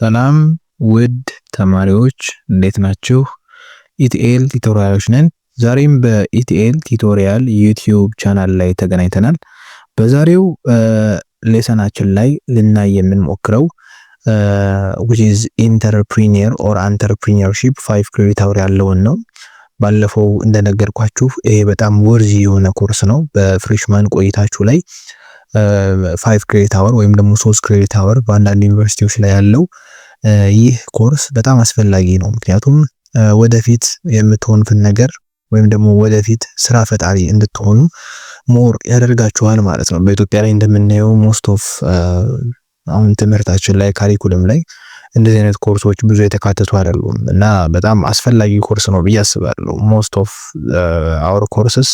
ሰላም ውድ ተማሪዎች፣ እንዴት ናችሁ? ኢቲኤል tutorial ኦች ነን። ዛሬም በኢቲኤል tutorial YouTube channel ላይ ተገናኝተናል። በዛሬው lesson ኣችን ላይ ልናይ የምንሞክረው which is entrepreneur or entrepreneurship 5 credit hour ያለውን ነው። ባለፈው እንደነገርኳችሁ ይሄ በጣም worthy የሆነ ኮርስ ነው። በ freshman ቆይታችሁ ላይ 5 credit hour ወይም ደግሞ 3 credit hour በአንዳንድ ዩኒቨርሲቲዎች ላይ ያለው ይህ ኮርስ በጣም አስፈላጊ ነው። ምክንያቱም ወደፊት የምትሆኑትን ነገር ወይም ደግሞ ወደፊት ስራ ፈጣሪ እንድትሆኑ more ያደርጋችኋል ማለት ነው። በኢትዮጵያ ላይ እንደምናየው most of አሁን ትምህርታችን ላይ፣ curriculum ላይ እንደዚህ አይነት ኮርሶች ብዙ የተካተቱ አይደሉም እና በጣም አስፈላጊ ኮርስ ነው ብዬ አስባለሁ። Most of our courses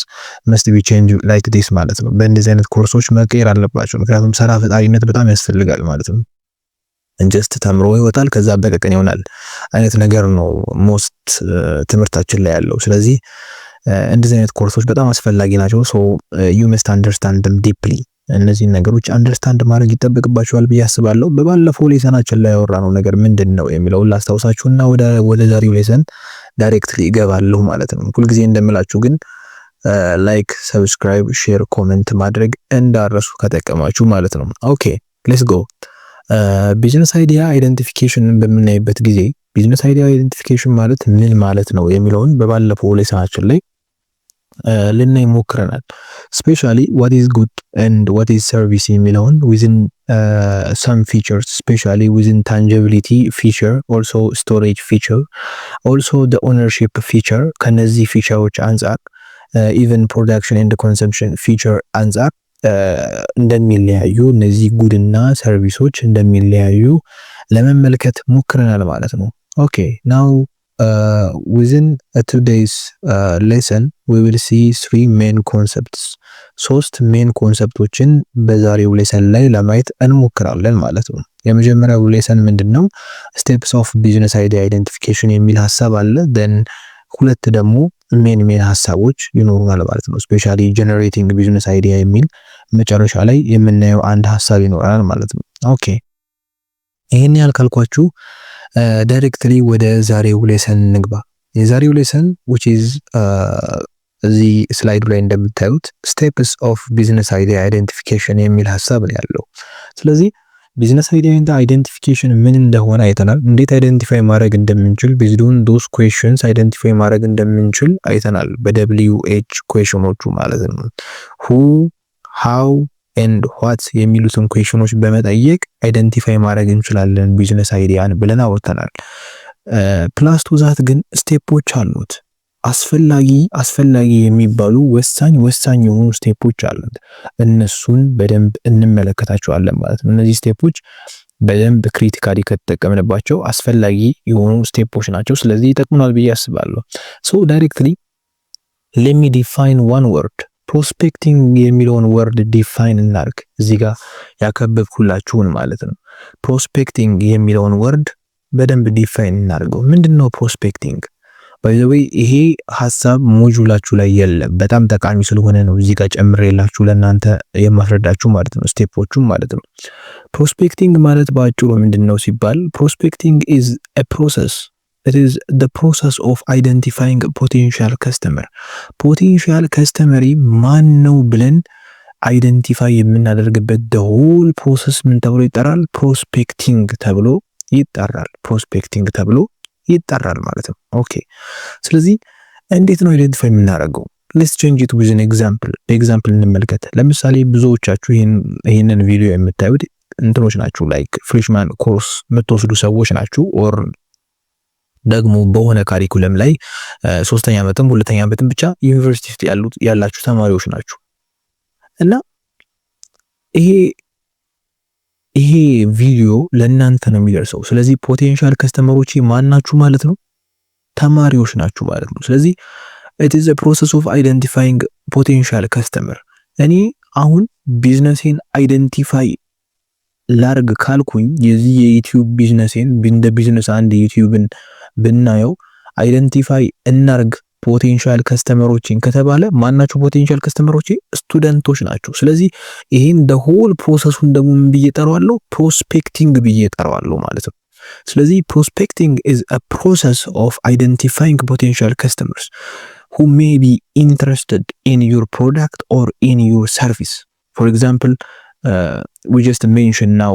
must be change like this ማለት ነው። በእንደዚህ አይነት ኮርሶች መቀየር አለባቸው። ምክንያቱም ስራ ፈጣሪነት በጣም ያስፈልጋል ማለት ነው። Just ተምሮ ይወጣል፣ ከዛ በቀቀን ይሆናል አይነት ነገር ነው most ትምህርታችን ላይ ያለው። ስለዚህ እንደዚህ አይነት ኮርሶች በጣም አስፈላጊ ናቸው። So you must understand them deeply። እነዚህን ነገሮች understand ማድረግ ይጠበቅባችኋል ብዬ አስባለሁ። በባለፈው lesson ኣችን ላይ ያወራነው ነገር ምንድን ነው የሚለውን ላስታውሳችሁና ወደ ዛሬው lesson directly እገባለሁ ማለት ነው። ሁልጊዜ እንደምላችሁ ግን like፣ subscribe፣ share፣ comment ማድረግ እንዳትረሱ ከጠቀማችሁ ማለት ነው። Okay, let's go። Business idea identification ን በምናይበት ጊዜ business idea identification ማለት ምን ማለት ነው የሚለውን በባለፈው lesson ኣችን ላይ ልናይ ሞክረናል። Specially what is good and what is service የሚለውን within some features, specially within tangibility feature, also storage feature, also the ownership feature፣ ከነዚህ feature ኦች አንጻር even production and consumption feature አንጻር እንደሚለያዩ፣ እነዚህ good ና service ኦች እንደሚለያዩ ለመመልከት ሞክረናል ማለት ነው። Okay, now within today's lesson we will see three main concepts። ሶስት main concept ኦችን በዛሬው lesson ላይ ለማየት እንሞክራለን ማለት ነው። የመጀመሪያው lesson ምንድን ነው? Steps of business idea identification የሚል ሀሳብ አለ። Then ሁለት ደግሞ main main ሀሳቦች ይኖሩናል ማለት ነው። Specially generating business idea የሚል መጨረሻ ላይ የምናየው አንድ ሀሳብ ይኖራል ማለት ነው። Okay፣ ይህን ያህል ካልኳችሁ directly ወደ ዛሬው lesson እንግባ። የዛሬው lesson which is እዚህ slide ኡ ላይ እንደምታዩት steps of business idea identification የሚል ሀሳብ ነው ያለው። ስለዚህ business idea identification ምን እንደሆነ አይተናል። እንዴት identify ማድረግ እንደምንችል፣ based on those questions identify ማድረግ እንደምንችል አይተናል። በ WH question ኦቹ ማለት ነው። Who፣ how and what የሚሉትን question ኦች በመጠየቅ identify ማድረግ እንችላለን business idea ን ብለን አውርተናል። Plus to that ግን step ኦች አሉት። አስፈላጊ አስፈላጊ የሚባሉ ወሳኝ ወሳኝ የሆኑ step ኦች አሉት። እነሱን በደንብ እንመለከታቸዋለን ማለት ነው። እነዚህ step ኦች በደንብ critically ከተጠቀምንባቸው አስፈላጊ የሆኑ step ኦች ናቸው። ስለዚህ ይጠቅሙናል ብዬ አስባለሁ። So directly let me define one word። Prospecting የሚለውን word define እናርግ። እዚህ ጋር ያከበብኩላችሁን ማለት ነው። Prospecting የሚለውን word በደንብ define እናርገው። ምንድን ነው prospecting? By the way፣ ይሄ ሀሳብ module ኣችሁ ላይ የለም። በጣም ጠቃሚ ስለሆነ ነው እዚህ ጋር ጨምሬላችሁ ለእናንተ የማስረዳችሁ ማለት ነው፣ step ኦቹም ማለት ነው። Prospecting ማለት በአጭሩ ምንድን ነው ሲባል prospecting is a process, it is the process of identifying potential customer። Potential customer ማን ነው ብለን identify የምናደርግበት whole process ምን ተብሎ ይጠራል? Prospecting ተብሎ ይጠራል። Prospecting ተብሎ ይጠራል ማለት ነው። Okay፣ ስለዚህ እንዴት ነው identify የምናደርገው? Let's change it with an example። በ example እንመልከት። ለምሳሌ ብዙዎቻችሁ ይህንን ቪዲዮ የምታዩት እንትኖች ናችሁ፣ like freshman course የምትወስዱ ሰዎች ናችሁ or ደግሞ በሆነ curriculum ላይ ሶስተኛ ዓመትም ሁለተኛ ዓመትም ብቻ ዩኒቨርሲቲ ውስጥ ያሉት ያላችሁ ተማሪዎች ናችሁ እና ይሄ ቪዲዮ ለእናንተ ነው የሚደርሰው። ስለዚህ potential customer ኦች ማን ናችሁ ማለት ነው? ተማሪዎች ናችሁ ማለት ነው። ስለዚህ it is a process of identifying potential customer። እኔ አሁን business ኤን identify ላርግ ካልኩኝ የዚህ የ YouTube business ኤን እንደ ቢዝነስ አንድ YouTube ን ብናየው identify እናርግ potential customer ኦችን ከተባለ ማናቸው potential customer ኦች? Student ኦች ናቸው። ስለዚህ ይሄን the whole process ኡን ደግሞ ምን ብዬ ጠራዋለሁ? Prospecting ብዬ ጠራዋለሁ ማለት ነው። ስለዚህ prospecting is a process of identifying potential customers who may be interested in your product or in your service. For example, we just mention now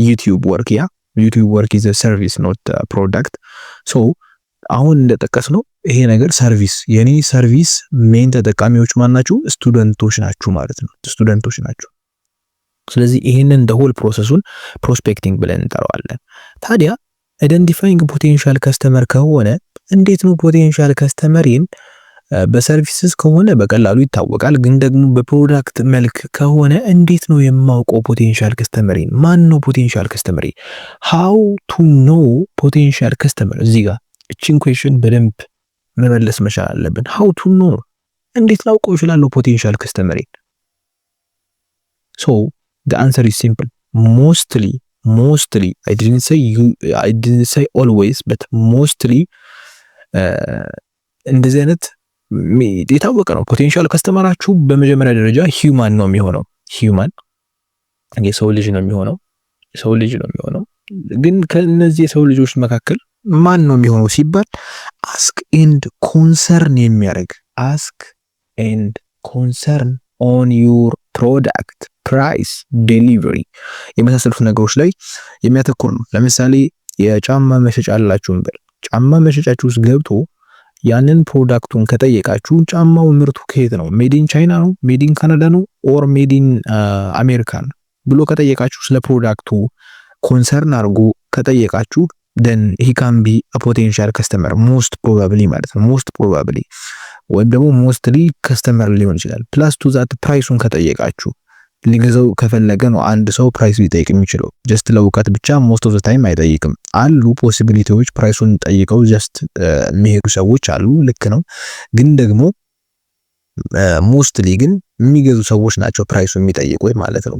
YouTube work. Yeah, YouTube work is a service, not product. So አሁን እንደጠቀስነው ይሄ ነገር service፣ የኔ service main ተጠቃሚዎች ማን ናቸው? Student ኦች ናቸው ማለት ነው። Student ኦች ናቸው። ስለዚህ ይሄንን whole process ኡን prospecting ብለን እንጠራዋለን። ታዲያ identifying potential customer ከሆነ እንዴት ነው potential customer ኤን በ services ከሆነ በቀላሉ ይታወቃል። ግን ደግሞ በ product መልክ ከሆነ እንዴት ነው የማውቀው potential customer ኤን? ማን ነው potential customer ኤ? How to know potential customer? እዚህ ጋር እችን question በደንብ መመለስ መቻል አለብን። How to know፣ እንዴት ላውቀው እችላለሁ potential customer ኤን? So the answer is simple. Mostly, I didn't say always, but mostly እንደዚህ አይነት የታወቀ ነው። Potential customer ኣችሁ በመጀመሪያ ደረጃ human ነው የሚሆነው። Human የሰው ልጅ ነው የሚሆነው። የሰው ልጅ ነው የሚሆነው። ግን ከነዚህ የሰው ልጆች መካከል ማን ነው የሚሆነው ሲባል ask and concern የሚያደርግ፣ ask and concern on your product, price, delivery የመሳሰሉት ነገሮች ላይ የሚያተኩር ነው። ለምሳሌ የጫማ መሸጫ አላችሁ እንበል። ጫማ መሸጫችሁ ውስጥ ገብቶ ያንን product ኡን ከጠየቃችሁ ጫማው ምርቱ ከየት ነው? Made in China ነው? Made in Canada ነው? Or made in America ነው ብሎ ከጠየቃችሁ፣ ስለ product ኡ concern አድርጎ ከጠየቃችሁ then he can be potential customer most probably ማለት ነው። Most probably ወይም ደግሞ mostly customer ሊሆን ይችላል። Plus to that price ኡን ከጠየቃችሁ፣ ሊገዛው ከፈለገ ነው አንድ ሰው price ሊጠይቅ የሚችለው። Just ለእውቀት ብቻ most of the time አይጠይቅም። አሉ possibility ዎች፣ price ኡን ጠይቀው just የሚሄዱ ሰዎች አሉ። ልክ ነው። ግን ደግሞ mostly ግን የሚገዙ ሰዎች ናቸው price ኡ የሚጠይቁት ማለት ነው።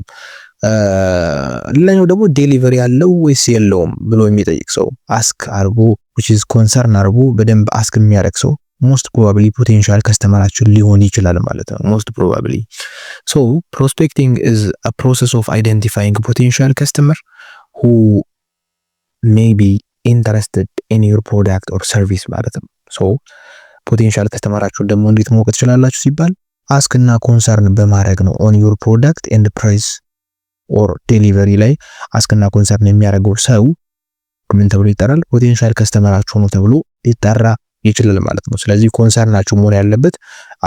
ሌላኛው ደግሞ delivery ያለው ወይስ የለውም ብሎ የሚጠይቅ ሰው፣ ask አርጎ which is concern አርጎ በደንብ ask የሚያደርግ ሰው most probably potential customer ኣችን ሊሆን ይችላል ማለት ነው። Most probably. So prospecting is a process of identifying potential customer who may be interested in your product or service ማለት ነው። So potential customer ኣችሁን ደግሞ እንዴት ማወቅ ትችላላችሁ ሲባል ask እና concern በማድረግ ነው። On your product and price or delivery ላይ ask እና concern የሚያደርገው ሰው ምን ተብሎ ይጠራል? Potential customer ኣችሁ ነው ተብሎ ሊጠራ ይችላል ማለት ነው። ስለዚህ concern ኣችሁ መሆን ያለበት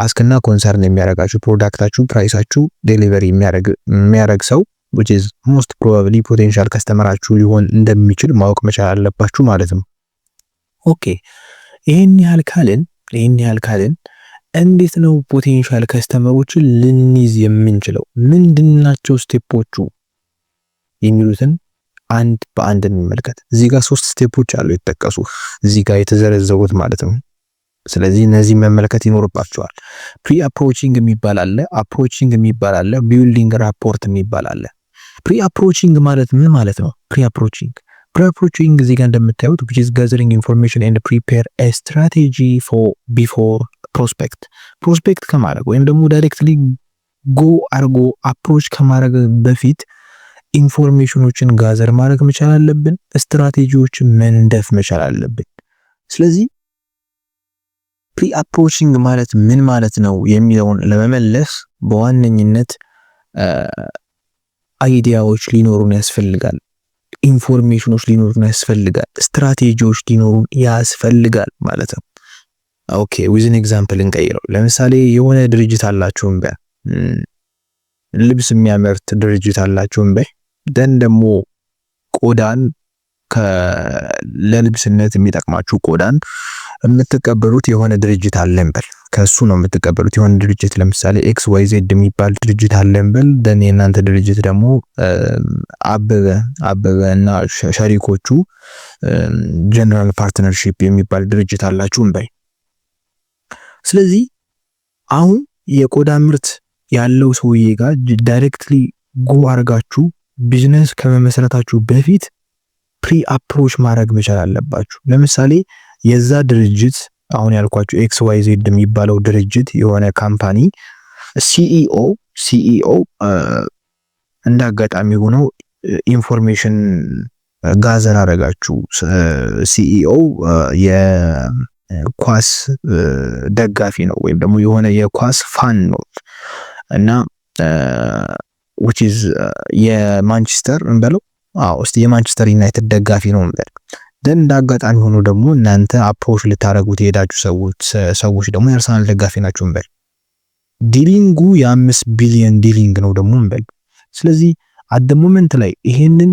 ask ና concern የሚያደርጋችሁ product ኣችሁ፣ price ኣችሁ፣ delivery የሚያደርግ ሰው which is most probably potential customer ኣችሁ ሊሆን እንደሚችል ማወቅ መቻል አለባችሁ ማለት ነው። Okay፣ ይህን ያህል ካልን እንዴት ነው potential customer ኦችን ልንይዝ የምንችለው? ምንድናቸው step ኦቹ የሚሉትን አንድ በአንድ እንመልከት። እዚህ ጋር ሶስት step ኦች አሉ የተጠቀሱ፣ እዚህ ጋር የተዘረዘሩት ማለት ነው። ስለዚህ እነዚህ መመልከት ይኖርባችኋል። Pre approaching የሚባል አለ፣ approaching የሚባል አለ፣ building rapport የሚባል አለ። Pre approaching ማለት ምን ማለት ነው? Pre approaching እዚህ ጋር እንደምታዩት which is gathering information and prepare a strategy for before prospect። Prospect ከማድረግ ወይም ደግሞ directly go አድርጎ approach ከማድረግ በፊት information ኦችን gather ማድረግ መቻል አለብን። ስትራቴጂዎችን መንደፍ መቻል አለብን። ስለዚህ pre approaching ማለት ምን ማለት ነው የሚለውን ለመመለስ በዋነኝነት idea ዎች ሊኖሩን ያስፈልጋል። Information ኦች ሊኖሩን ያስፈልጋል። ስትራቴጂዎች ሊኖሩን ያስፈልጋል ማለት ነው። Okay፣ with an example እንቀይረው። ለምሳሌ የሆነ ድርጅት አላችሁ እንበል፣ ልብስ የሚያመርት ድርጅት አላችሁ እንበል። Then ደግሞ ቆዳን፣ ለልብስነት የሚጠቅማችሁ ቆዳን የምትቀበሉት የሆነ ድርጅት አለ እንበል። ከሱ ነው የምትቀበሉት። የሆነ ድርጅት ለምሳሌ XYZ የሚባል ድርጅት አለ እንበል። Then የእናንተ ድርጅት ደግሞ አበበ እና ሸሪኮቹ general partnership የሚባል ድርጅት አላችሁ እንበል። ስለዚህ አሁን የቆዳ ምርት ያለው ሰውዬ ጋር directly go አድርጋችሁ ቢዝነስ ከመመስረታችሁ በፊት pre approach ማድረግ መቻል አለባችሁ። ለምሳሌ የዛ ድርጅት፣ አሁን ያልኳችሁ XYZ የሚባለው ድርጅት፣ የሆነ company CEO እንደ አጋጣሚ ሆኖ information Gather አረጋችሁ። CEO የኳስ ደጋፊ ነው ወይም ደግሞ የሆነ የኳስ fan ነው እና which is የማንቸስተር እንበለው፣ አዎ፣ እስቲ የማንቸስተር ዩናይትድ ደጋፊ ነው እንበል። Then እንደ አጋጣሚ ሆኖ ደግሞ እናንተ approach ልታደርጉት የሄዳችሁ ሰዎች ደግሞ የአርሰናል ደጋፊ ናችሁ እንበል። Dealing ኡ የ5 ቢሊዮን dealing ነው ደግሞ እንበል። ስለዚህ at the moment ላይ ይሄንን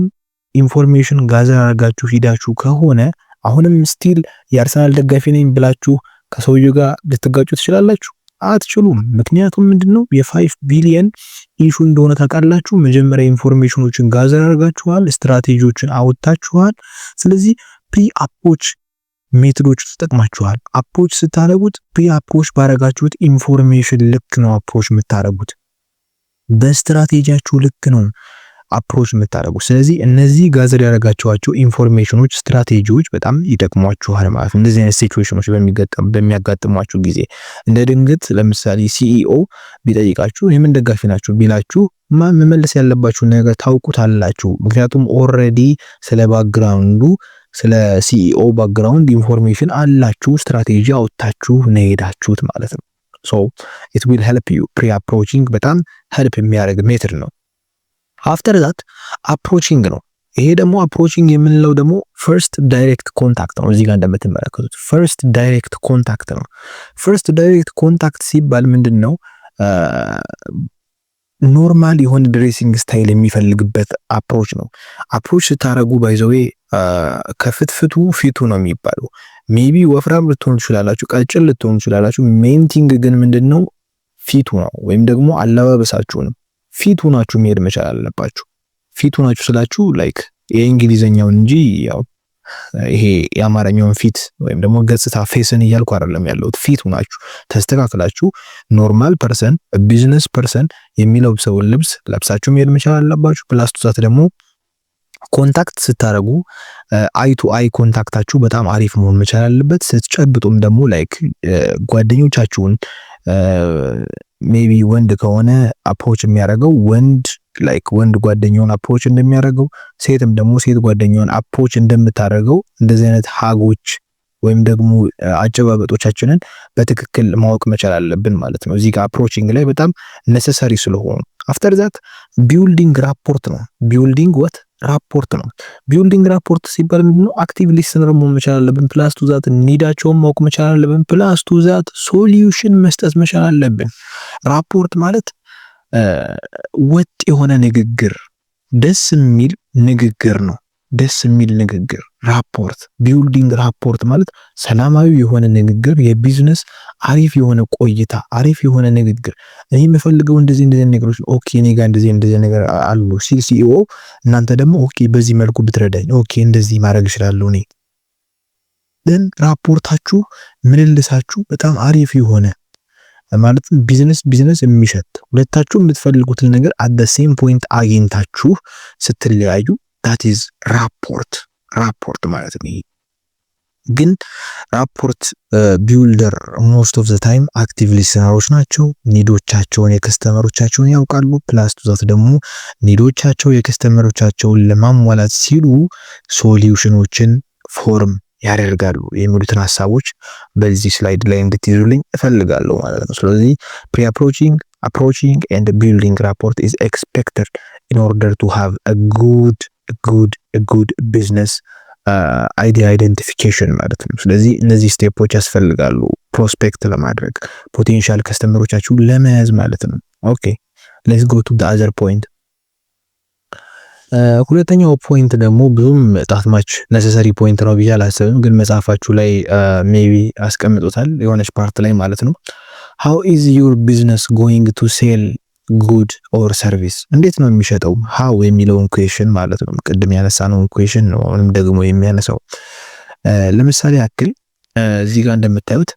information gather አድርጋችሁ ሂዳችሁ ከሆነ አሁንም still የአርሰናል ደጋፊ ነኝ ብላችሁ ከሰውየው ጋር ልትጋጩ ትችላላችሁ? አትችሉም። ምክንያቱም ምንድነው የ5 billion issue እንደሆነ ታውቃላችሁ። መጀመሪያ information ኖችን gather አድርጋችኋል፣ ስትራቴጂዎችን አውጥታችኋል። ስለዚህ pre approach method ኦች ተጠቅማችኋል። Approach ስታደርጉት pre approach ባረጋችሁት information ልክ ነው approach የምታደርጉት፣ በስትራቴጂያችሁ ልክ ነው approach የምታደርጉት። ስለዚህ እነዚህ gather ያደረጋችኋቸው information ኖች፣ ስትራቴጂዎች በጣም ይጠቅሟችኋል ማለት ነው። እንደዚህ አይነት situation ኖች በሚያጋጥሟችሁ ጊዜ እንደ ድንገት ለምሳሌ CEO ቢጠይቃችሁ የምን ደጋፊ ናችሁ ቢላችሁ መመለስ ያለባችሁ ነገር ታውቁታላችሁ። ምክንያቱም already ስለ background ኡ፣ ስለ CEO background information አላችሁ፣ ስትራቴጂ አውጥታችሁ ነው የሄዳችሁት ማለት ነው። So it will help you። Pre approaching በጣም help የሚያደርግ method ነው። After that approaching ነው። ይሄ ደግሞ approaching የምንለው ደግሞ first direct contact ነው። እዚህ ጋር እንደምትመለከቱት first direct contact ነው። First direct contact ሲባል ምንድን ነው? Normal የሆነ dressing style የሚፈልግበት approach ነው። Approach ስታደርጉ by the way ከፍትፍቱ ፊቱ ነው የሚባለው። Maybe ወፍራም ልትሆኑ ትችላላችሁ፣ ቀጭን ልትሆኑ ትችላላችሁ። Main thing ግን ምንድን ነው? ፊቱ ነው፣ ወይም ደግሞ አለባበሳችሁ ነው። Fit ሆናችሁ መሄድ መቻል አለባችሁ። Fit ሆናችሁ ስላችሁ like የእንግሊዘኛውን እንጂ ያው ይሄ የአማርኛውን ፊት ወይም ደግሞ ገጽታ face ን እያልኩ አይደለም ያለሁት። Fit ሆናችሁ ተስተካክላችሁ normal person፣ business person የሚለብሰውን ልብስ ለብሳችሁ መሄድ መቻል አለባችሁ። Plus to that ደግሞ contact ስታደርጉ eye to eye contact ኣችሁ በጣም አሪፍ መሆን መቻል አለበት። ስትጨብጡም ደግሞ like ጓደኞቻችሁን maybe ወንድ ከሆነ approach የሚያደርገው ወንድ like ወንድ ጓደኛውን approach እንደሚያደርገው፣ ሴትም ደግሞ ሴት ጓደኛውን approach እንደምታደርገው እንደዚህ አይነት hug ኦች ወይም ደግሞ አጨባበጦቻችንን በትክክል ማወቅ መቻል አለብን ማለት ነው። እዚህ ጋር approaching ላይ በጣም necessary ስለሆኑ። After that building rapport ነው። Building what? Rapport ነው። Building rapport ሲባል ምንድነው? Active listener መሆን መቻል አለብን። Plus to that need ኣቸውን ማወቅ መቻል አለብን። Plus to that solution መስጠት መቻል አለብን። Rapport ማለት ወጥ የሆነ ንግግር፣ ደስ የሚል ንግግር ነው። ደስ የሚል ንግግር rapport፣ building rapport ማለት ሰላማዊ የሆነ ንግግር፣ የቢዝነስ አሪፍ የሆነ ቆይታ፣ አሪፍ የሆነ ንግግር። እኔ የምፈልገው እንደዚህ እንደዚህ ነገሮች፣ okay፣ እኔ ጋር እንደዚህ እንደዚህ ነገር አሉ ሲል CEO፣ እናንተ ደግሞ okay፣ በዚህ መልኩ ብትረዳኝ፣ okay፣ እንደዚህ ማድረግ እችላለሁ እኔ። Then rapport ኣችሁ፣ ምልልሳችሁ በጣም አሪፍ የሆነ ማለትም business business የሚሸት፣ ሁለታችሁ የምትፈልጉትን ነገር at the same point አግኝታችሁ ስትለያዩ that is rapport። Rapport ማለት ነው። ግን rapport builder most of the time active listener ኦች ናቸው። Need ኦቻቸውን የ customer ኦቻቸውን ያውቃሉ። Plus to that ደግሞ need ኦቻቸው የ customer ኦቻቸውን ለማሟላት ሲሉ solution ኖችን form ያደርጋሉ የሚሉትን ሀሳቦች በዚህ slide ላይ እንድትይዙልኝ እፈልጋለሁ ማለት ነው። ስለዚህ pre approaching፣ approaching and building rapport is expected in order to have a good business idea identification ማለት ነው። ስለዚህ እነዚህ step ኦች ያስፈልጋሉ prospect ለማድረግ፣ potential customer ኦቻችሁን ለመያዝ ማለት ነው። Okay, let's go to other point። ሁለተኛው point ደግሞ ብዙም that much necessary point ነው ብዬ አላስብም፣ ግን መጽሐፋችሁ ላይ maybe አስቀምጦታል የሆነች part ላይ ማለት ነው። How is your business going to sell good or service? እንዴት ነው የሚሸጠው? How የሚለውን question ማለት ነው። ቅድም ያነሳነውን question ነው አሁንም ደግሞ የሚያነሳው። ለምሳሌ ያክል እዚህ ጋር እንደምታዩት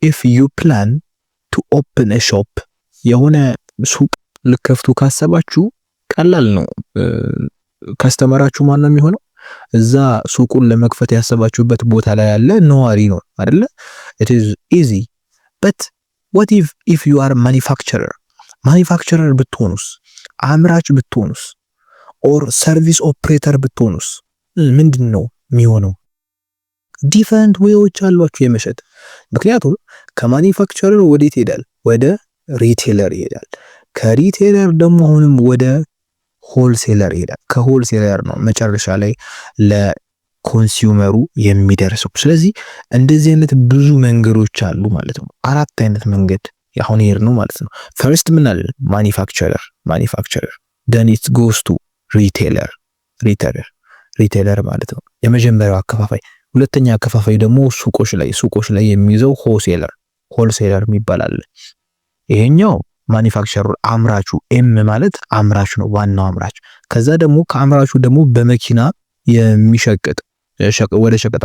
if you plan to open shop፣ የሆነ ሱቅ ልትከፍቱ ካሰባችሁ ቀላል ነው። Customer ኣችሁ ማን ነው የሚሆነው? እዛ ሱቁን ለመክፈት ያሰባችሁበት ቦታ ላይ ያለ ነዋሪ ነው አይደለ? It is easy, but what if you are manufacturer? Manufacturer ብትሆኑስ? አምራች ብትሆኑስ? Or service operator ብትሆኑስ ምንድን ነው የሚሆነው? Different way ዎች አሏችሁ የመሸጥ። ምክንያቱም ከ manufacturer ወዴት ይሄዳል? ወደ retailer ይሄዳል። ከ retailer ደግሞ አሁንም ወደ wholesaler ይሄዳል። ከ wholesaler ነው መጨረሻ ላይ ለ consumer ኡ የሚደርሰው። ስለዚህ እንደዚህ አይነት ብዙ መንገዶች አሉ ማለት ነው። አራት አይነት መንገድ አሁን ይሄድ ነው ማለት ነው። First ምን አለ? Manufacturer, then it goes to retailer ማለት ነው የመጀመሪያው አከፋፋይ። ሁለተኛ አከፋፋይ ደግሞ ሱቆች ላይ የሚይዘው wholesaler የሚባል አለ። ይሄኛው manufacturer አምራቹ፣ M ማለት አምራች ነው፣ ዋናው አምራች። ከዛ ደግሞ ከአምራቹ ደግሞ በመኪና የሚሸቅጥ ወደ ሸቀጣ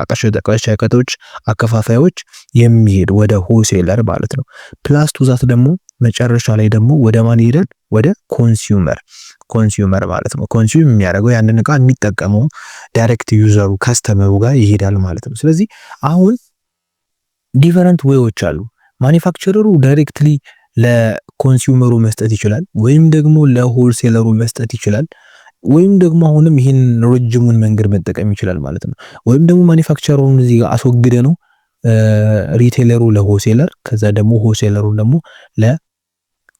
ሸቀጦች አከፋፋዮች የሚሄድ ወደ wholesaler ማለት ነው። Plus to that ደግሞ መጨረሻ ላይ ደግሞ ወደ ማን ይሄዳል? ወደ consumer ማለት ነው። Consume የሚያደርገው ያንን እቃ የሚጠቀመው direct user ኡ customer ኡ ጋር ይሄዳል ማለት ነው። ስለዚህ አሁን different way ዎች አሉ። Manufacturer ኡ directly ለ consumer ኡ መስጠት ይችላል፣ ወይም ደግሞ ለ wholesaler ኡ መስጠት ይችላል፣ ወይም ደግሞ አሁንም ይህን ረጅሙን መንገድ መጠቀም ይችላል ማለት ነው። ወይም ደግሞ manufacturer ኡን እዚህ ጋር አስወግደ ነው retailer ኡ ለ wholesaler፣ ከዛ ደግሞ wholesaler ኡ ደግሞ ለ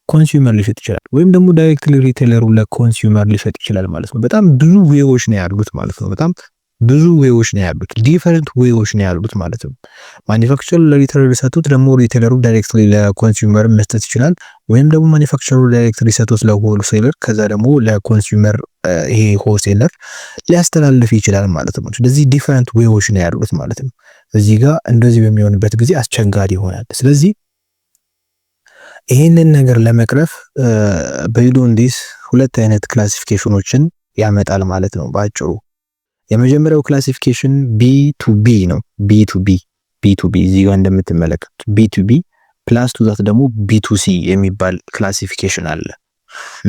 consumer ሊሸጥ ይችላል። ወይም ደግሞ directly retailer ኡ ለ consumer ሊሸጥ ይችላል ማለት ነው። በጣም ብዙ way ዎች ነው ያሉት ማለት ነው። በጣም ብዙ way ዎች ነው ያሉት፣ different way ዎች ነው ያሉት ማለት ነው። Manufacturer ኡ ለ retailer ሰጡት፣ ደግሞ retailer ኡ directly ለ consumer መስጠት ይችላል። ወይም ደግሞ manufacturer ኡ directly ሰጡት ለ wholesaler፣ ከዛ ደግሞ ለ consumer ይሄ wholesaler ሊያስተላልፍ ይችላል ማለት ነው። ስለዚህ different way ዎች ነው ያሉት ማለት ነው። እዚህ ጋር እንደዚህ በሚሆንበት ጊዜ አስቸጋሪ ይሆናል። ስለዚህ ይህንን ነገር ለመቅረፍ based on this ሁለት አይነት classification ኖችን ያመጣል ማለት ነው በአጭሩ። የመጀመሪያው classification B to B ነው። B to B, B to B እዚህ ጋር እንደምትመለከቱት B to B plus to that ደግሞ B to C የሚባል classification አለ።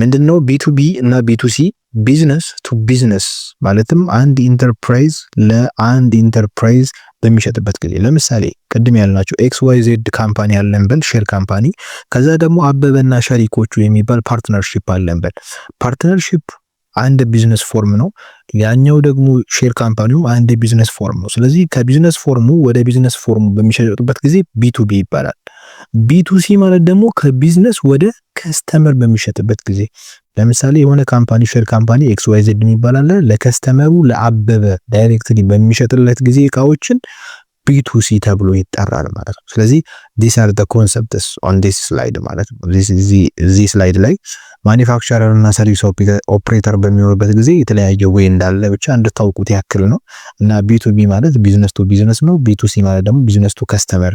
ምንድነው B to B እና B to C? Business to business ማለትም አንድ ኢንተርፕራይዝ ለአንድ ኢንተርፕራይዝ በሚሸጥበት ጊዜ፣ ለምሳሌ ቅድም ያልናቸው XYZ company አለ እንበል፣ share company፣ ከዛ ደግሞ አበበና ሸሪኮቹ የሚባል partnership አለ እንበል። Partnership አንድ business form ነው። ያኛው ደግሞ share company ው አንድ business form ነው። ስለዚህ ከ business form ኡ ወደ business form ኡ በሚሸጡበት ጊዜ B to B ይባላል። B to C ማለት ደግሞ ከቢዝነስ ወደ customer በሚሸጥበት ጊዜ፣ ለምሳሌ የሆነ company፣ share company XYZ የሚባል አለ፣ ለ customer ኡ ለአበበ directly በሚሸጥለት ጊዜ እቃዎችን B to C ተብሎ ይጠራል ማለት ነው። ስለዚህ these are the concepts on this slide ማለት ነው። እዚህ slide ላይ manufacturer እና service operator በሚሆኑበት ጊዜ የተለያየ way እንዳለ ብቻ እንድታውቁት ያክል ነው። እና B to B ማለት business to business ነው። B to C ማለት ደግሞ business to customer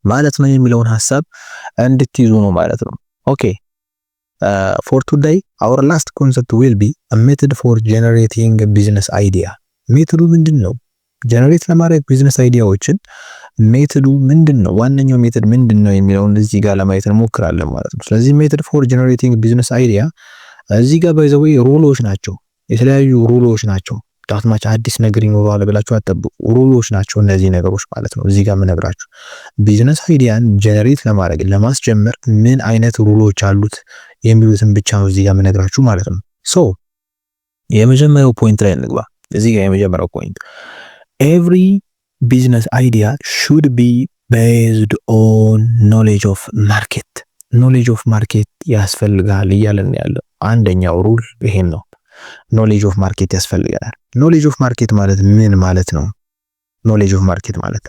ማለት ነው የሚለውን ሀሳብ እንድትይዙ ነው ማለት ነው። Okay, for today our last concept will be method for generating business idea። Method ኡ ምንድን ነው? Generate ለማድረግ business idea ዎችን method ኡ ምንድን ነው? ዋነኛው method ምንድን ነው የሚለውን እዚህ ጋር ለማየት እንሞክራለን ማለት ነው። ስለዚህ method for generating business idea እዚህ ጋር by the way rule ኦች ናቸው፣ የተለያዩ rule ኦች ናቸው። That much አዲስ ነገር ይኖረዋል ብላችሁ አትጠብቁ። Rule ኦች ናቸው እነዚህ ነገሮች ማለት ነው። እዚህ ጋር የምነግራችሁ business idea ን generate ለማድረግ፣ ለማስጀመር ምን አይነት rule ኦች አሉት የሚሉትን ብቻ ነው እዚህ ጋር የምነግራችሁ ማለት ነው። So የመጀመሪያው point ላይ እንግባ። እዚህ ጋር የመጀመሪያው point every business idea should be based on knowledge of market። Knowledge of market ያስፈልጋል እያለን ያለው አንደኛው rule ይሄን ነው። Knowledge of market ያስፈልገናል። Knowledge of market ማለት ምን ማለት ነው? Knowledge of market ማለት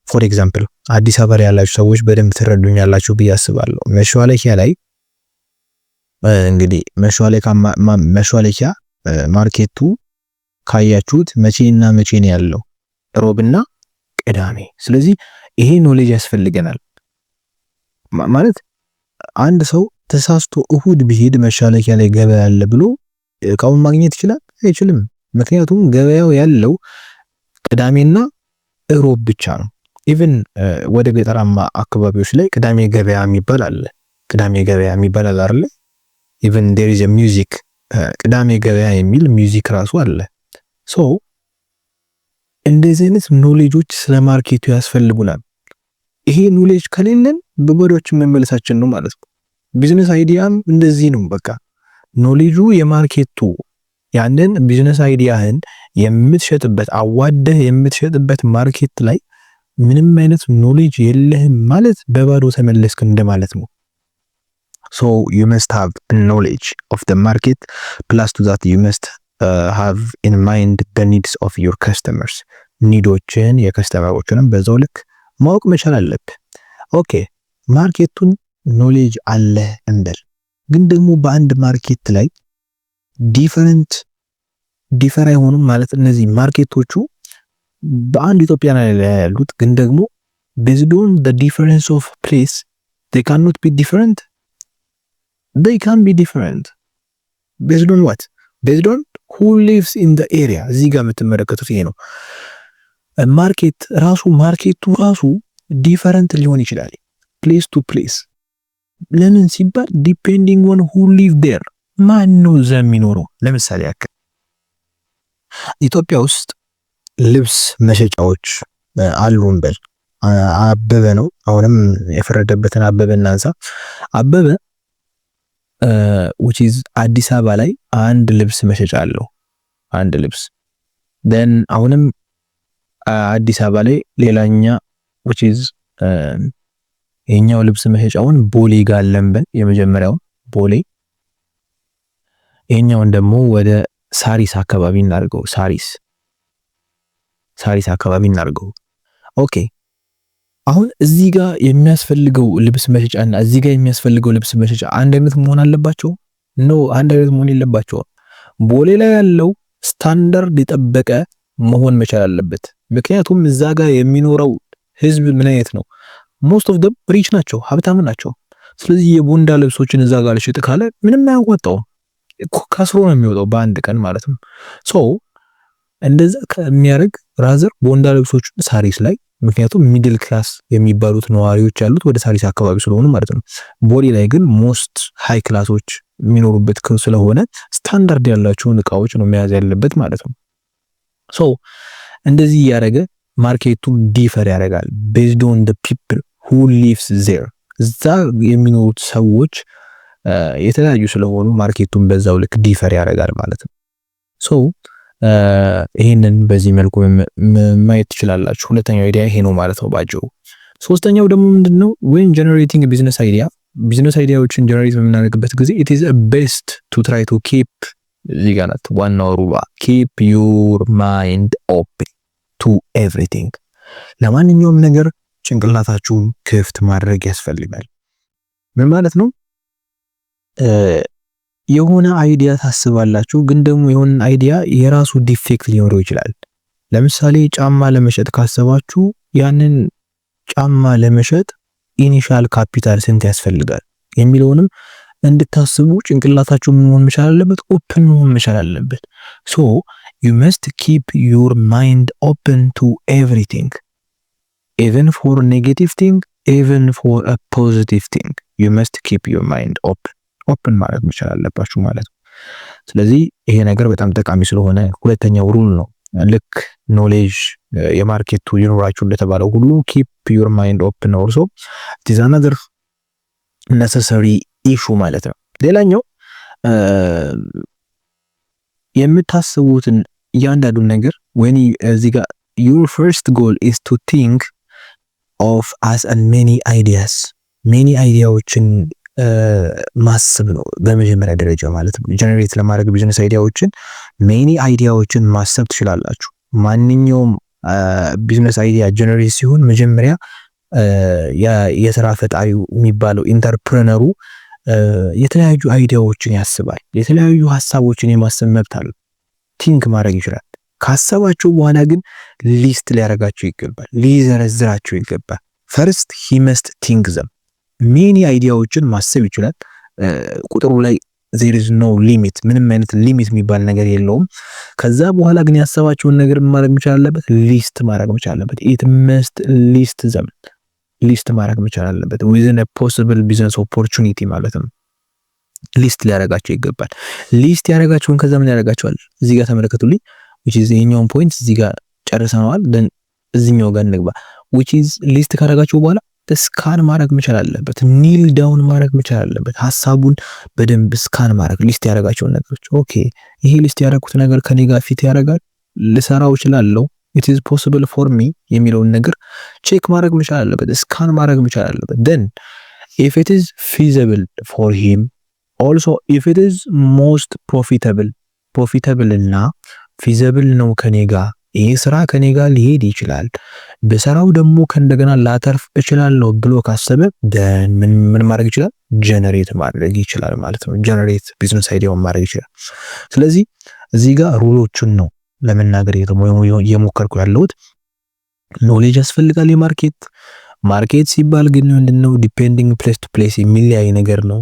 for example አዲስ አበባ ላይ ያላችሁ ሰዎች በደንብ ትረዱኛላችሁ ብዬ አስባለሁ። መሿለኪያ ላይ እንግዲህ መሿለኪያ market ኡ ካያችሁት መቼና መቼ ነው ያለው? ሮብና ቅዳሜ። ስለዚህ ይሄ knowledge ያስፈልገናል ማለት አንድ ሰው ተሳስቶ እሁድ ቢሄድ መሿለኪያ ላይ ገበያ አለ ብሎ እቃውን ማግኘት ይችላል? አይችልም። ምክንያቱም ገበያው ያለው ቅዳሜና እሮብ ብቻ ነው። Even ወደ ገጠራማ አካባቢዎች ላይ ቅዳሜ ገበያ የሚባል አለ። ቅዳሜ ገበያ የሚባል አለ አይደለ? Even there is music፣ ቅዳሜ ገበያ የሚል music ራሱ አለ። So እንደዚህ አይነት knowledge ኦች ስለ market ኡ ያስፈልጉናል። ይሄ knowledge ከሌለን በባዶአችን መመለሳችን ነው ማለት ነው። Business idea ም እንደዚህ ነው። በቃ ኖሌጁ የማርኬቱ ያንን business idea ህን የምትሸጥበት፣ አዋደህ የምትሸጥበት market ላይ ምንም አይነት knowledge የለህም ማለት በባዶ ተመለስክ እንደማለት ነው። So you must have knowledge of the market, plus to that you must have in mind the needs of your customers። Need ኦችን የ customer ኦችንም በዛው ልክ ማወቅ መቻል አለብህ። Okay, market ኡን knowledge አለ እንበል፣ ግን ደግሞ በአንድ market ላይ different differ አይሆኑም ማለት እነዚህ market ኦቹ በአንድ ኢትዮጵያ ላይ ያሉት ግን ደግሞ based on the difference of place they cannot be different። They can be different based on what? Based on who lives in the area። እዚህ ጋር የምትመለከቱት ይሄ ነው። Market ራሱ፣ market ኡ ራሱ different ሊሆን ይችላል place to place። ለምን ሲባል depending on who live there፣ ማን ነው እዛ የሚኖረው። ለምሳሌ ያክል ኢትዮጵያ ውስጥ ልብስ መሸጫዎች አሉ እንበል። አበበ ነው፣ አሁንም የፈረደበትን አበበ እናንሳ። አበበ which is አዲስ አበባ ላይ አንድ ልብስ መሸጫ አለው። አንድ ልብስ፣ then አሁንም አዲስ አበባ ላይ ሌላኛ which is የኛው ልብስ መሸጫውን ቦሌ ጋር አለ እንበል። የመጀመሪያው ቦሌ፣ ይሄኛውን ደግሞ ወደ ሳሪስ አካባቢ እናድርገው። ሳሪስ አካባቢ እናድርገው። Okay፣ አሁን እዚህ ጋር የሚያስፈልገው ልብስ መሸጫና እዚህ ጋር የሚያስፈልገው ልብስ መሸጫ አንድ አይነት መሆን አለባቸው? No፣ አንድ አይነት መሆን የለባቸውም። ቦሌ ላይ ያለው ስታንዳርድ የጠበቀ መሆን መቻል አለበት። ምክንያቱም እዛ ጋር የሚኖረው ህዝብ ምን አይነት ነው? Most of them rich ናቸው፣ ሀብታም ናቸው። ስለዚህ የቦንዳ ልብሶችን እዛ ጋር ልሽጥ ካለ ምንም አያዋጣውም፣ ከስሮ ነው የሚወጣው በአንድ ቀን ማለት ነው። So እንደዛ ከሚያደርግ rather ቦንዳ ልብሶችን ሳሪስ ላይ፣ ምክንያቱም middle class የሚባሉት ነዋሪዎች ያሉት ወደ ሳሪስ አካባቢ ስለሆኑ ማለት ነው። ቦሌ ላይ ግን most high class ኦች የሚኖሩበት ስለሆነ ስታንዳርድ ያላቸውን እቃዎች ነው መያዝ ያለበት ማለት ነው። So እንደዚህ እያደረገ market ኡ differ ያደርጋል based on the people who lives there። እዛ የሚኖሩት ሰዎች የተለያዩ ስለሆኑ market ኡን በዛው ልክ differ ያደርጋል ማለት ነው። So ይሄንን በዚህ መልኩ ማየት ትችላላችሁ። ሁለተኛው idea ይሄ ነው ማለት ነው ባጭሩ። ሶስተኛው ደግሞ ምንድነው? When generating business idea፣ business idea ዎችን generate በምናደርግበት ጊዜ it is best to try to keep፣ እዚህ ጋር ናት ዋናው ሩባ፣ keep your mind open to everything። ለማንኛውም ነገር ጭንቅላታችሁን ክፍት ማድረግ ያስፈልጋል። ምን ማለት ነው? የሆነ idea ታስባላችሁ፣ ግን ደግሞ የሆነ idea የራሱ defect ሊኖረው ይችላል። ለምሳሌ ጫማ ለመሸጥ ካሰባችሁ ያንን ጫማ ለመሸጥ initial capital ስንት ያስፈልጋል የሚለውንም እንድታስቡ ጭንቅላታችሁ ምን መሆን መቻል አለበት? Open መሆን መቻል አለበት። So you must keep your mind open to everything, even for negative thing, even for a positive thing, you must keep your mind open። Open ማድረግ መቻል አለባችሁ ማለት ነው። ስለዚህ ይሄ ነገር በጣም ጠቃሚ ስለሆነ ሁለተኛው rule ነው። ልክ knowledge የ market ኡ ይኖራችሁ እንደተባለው ሁሉ keep your mind open also it is another necessary issue ማለት ነው። ሌላኛው የምታስቡትን እያንዳንዱን ነገር when እዚህ ጋር your first goal is to think of as many ideas፣ many idea ዎችን ማሰብ ነው በመጀመሪያ ደረጃ ማለት ነው። Generate ለማድረግ business idea ዎችን many idea ዎችን ማሰብ ትችላላችሁ። ማንኛውም business idea generate ሲሆን መጀመሪያ የስራ ፈጣሪው የሚባለው entrepreneur ኡ የተለያዩ idea ዎችን ያስባል። የተለያዩ ሀሳቦችን የማሰብ መብት አለው። Think ማድረግ ይችላል። ካሰባቸው በኋላ ግን list ሊያደርጋቸው ይገባል፣ ሊዘረዝራቸው ይገባል። First he must think them። Many idea ዎችን ማሰብ ይችላል። ቁጥሩ ላይ there is no limit፣ ምንም አይነት limit የሚባል ነገር የለውም። ከዛ በኋላ ግን ያሰባቸውን ነገር ማድረግ መቻል አለበት፣ list ማድረግ መቻል አለበት። It must list them፣ list ማድረግ መቻል አለበት። Within possible business opportunity ማለት ነው። List ሊያደርጋቸው ይገባል። List ያደረጋቸውን ከዛ ምን ያደርጋቸዋል? እዚህ ጋር ተመለከቱልኝ። Which is ይሄኛውን point እዚህ ጋር ጨርሰነዋል። Then እዚህኛው ጋር እንግባ። Which is list ካደረጋቸው በኋላ Scan ማድረግ መቻል አለበት። Nail down ማድረግ መቻል አለበት። ሀሳቡን በደንብ scan ማድረግ፣ list ያደረጋቸውን ነገሮች፣ okay፣ ይሄ list ያደረኩት ነገር ከኔ ጋር fit ያደርጋል፣ ልሰራው እችላለሁ፣ it is possible for me የሚለውን ነገር check ማድረግ መቻል አለበት። Scan ማድረግ መቻል አለበት። Then if it is feasible for him, also if it is most profitable፣ profitable እና feasible ነው፣ ከኔ ጋር ይሄ ስራ ከኔ ጋር ሊሄድ ይችላል፣ በሰራው ደግሞ ከእንደገና ላተርፍ እችላለሁ ብሎ ካሰበ ምን ምን ማድረግ ይችላል? Generate ማድረግ ይችላል ማለት ነው። Generate business idea ውን ማድረግ ይችላል። ስለዚህ እዚህ ጋር rule ኦቹን ነው ለመናገር እየሞከርኩ ያለሁት። Knowledge ያስፈልጋል። የ market ሲባል ግን ምንድነው? Depending place to place የሚለያይ ነገር ነው።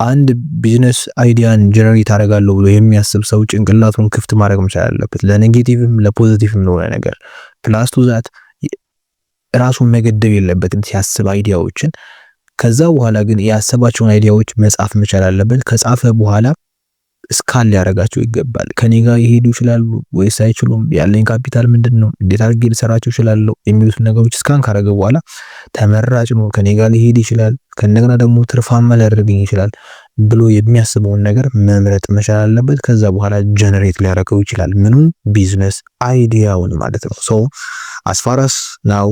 አንድ business idea ን generate አደርጋለሁ ብሎ የሚያስብ ሰው ጭንቅላቱን ክፍት ማድረግ መቻል አለበት፣ ለኔጌቲቭም ለፖዚቲቭም ለሆነ ነገር። Plus to that ራሱን መገደብ የለበትም ሲያስብ idea ዎችን። ከዛ በኋላ ግን ያሰባቸውን idea ዎች መጻፍ መቻል አለበት። ከጻፈ በኋላ scan ሊያደርጋቸው ይገባል። ከኔ ጋር ይሄዱ ይችላሉ ወይስ አይችሉም? ያለኝ ካፒታል ምንድን ነው? እንዴት አድርጌ ልሰራቸው እችላለሁ? የሚሉትን ነገሮች scan ካደረገ በኋላ ተመራጭ ነው፣ ከኔ ጋር ሊሄድ ይችላል፣ ከእንደገና ደግሞ ትርፋማ ሊያደርገኝ ይችላል ብሎ የሚያስበውን ነገር መምረጥ መቻል አለበት። ከዛ በኋላ generate ሊያደርገው ይችላል። ምኑን? Business idea ውን ማለት ነው። So as far as now,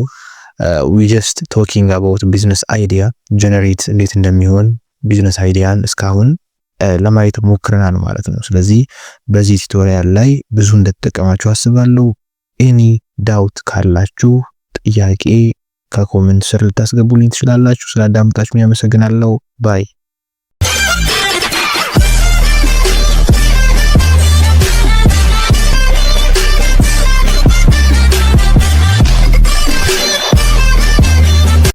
we just talking about business idea generate እንዴት እንደሚሆን business idea ን እስካሁን ለማየት ሞክረናል ማለት ነው። ስለዚህ በዚህ tutorial ላይ ብዙ እንደተጠቀማችሁ አስባለሁ። Any doubt ካላችሁ ጥያቄ ከ comment ስር ልታስገቡልኝ ትችላላችሁ። ስላዳመጣችሁ አመሰግናለሁ። Bye.